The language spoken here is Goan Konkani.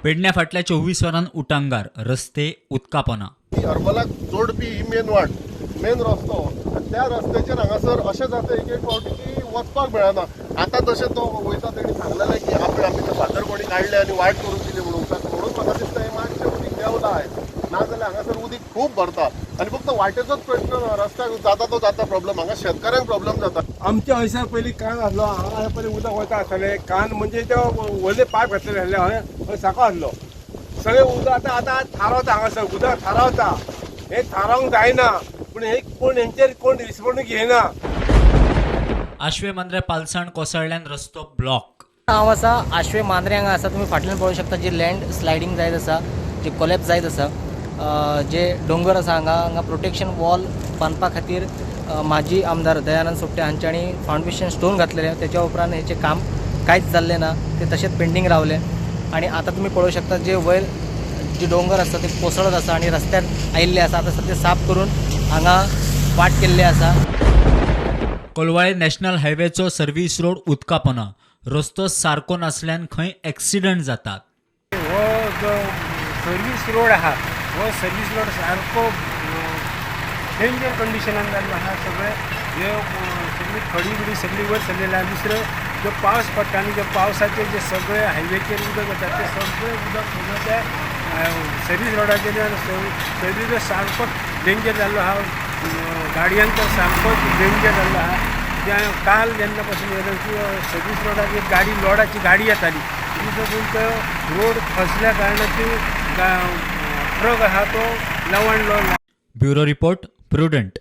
पेडण्या फाटल्या 24 वरां उटांगार, रस्ते उदकापोना. ही हर्बलाक जोडपी ही मेन वाट, मेन रस्तो. आनी त्या रस्त्याचेर हांगासर अशें जाता एक एक फावटी की वचपाक मेळना. आतां तशें तो वयता, तेणी सांगलेलें की आपणे आमी ते फातर कोणी काडले आनी वाट करून दिली म्हणून. म्हणून म्हाका दिसता हें मातशें उदीक देंवलां आयज, नाजाल्यार हांगासर उदीक खूब भरता. आनी फक्त वाटेचोच प्रश्न ना, रस्त्याक जाता तो जाता प्रॉब्लम, हांगा शेतकाऱ्यांक प्रॉब्लम जाता. आमच्या हयसर पयलीं कान आसलो हांगा. पयलीं उदक वता आसतालें. कान म्हणजे ते व्हडले पायप घातलेले आसले हय, हय साको आसलो. सगळें उदक आतां आतां थारावता हांगासर. उदक थारावता. हें थारावंक जायना, पूण हे कोण हेंचेर कोण रिस्पोंड घेयना. आशवे मांद्रे पालसाण कोसळ्ळ्यान रस्तो ब्लॉक. हांव आसा आशवे मांद्रे हांगा आसा. तुमी फाटल्यान पळोवंक शकता, जी लँड स्लायडींग जायत आसा, जी कोलॅप्स जायत आसा. जे दोंगर आसा हांगा, हांगा प्रोटेक्शन वॉल बांदपा खातीर माजी आमदार दयानंद सोपटे हांच्यांनी फावंडेशन स्टोन घातलेले. तेच्या उपरांत हेचें काम कांयच जाल्लें ना, ते तशेंच पेंडींग रावलें. आनी आतां तुमी पळोवंक शकता, जे वयर जे दोंगर आसा ते कोसळत आसा आनी रस्त्यार आयिल्ले आसा. आतां सद्या साफ करून हांगा वाट केल्ली आसा. कोलवाळे नॅशनल हायवेचो सर्व्हिस रोड उदकापोना. रस्तो सारको नासल्यान खंय एक्सिडंट जातात. हो जो सर्वीस रोड आहा, हो सर्वीस रोड सारको डेंजर कंडिशनान जाल्लो आहा. सगळे हे सगळी खडी बिडी सगळी वयर सरलेली आहा. दुसरें, जो पावस पडटा आनी जे पावसाचे जे सगळे हायवेचेर उदक वता, ते सगळें उदक सगळें त्या सर्वीस रोडाचेर. सर्वीस रोड सारको डेंजर जाल्लो आहा. गाडयांक तर सामकोच डेंजर जाल्लो आहा. त्या काल जेन्ना पासून येयलो की सर्वीस रोडार एक गाडी, लोडाची गाडी येताली, ती पासून तो रोड खसल्या कारणान ती ट्रक आहा तो लवणलो. Bureau report, prudent.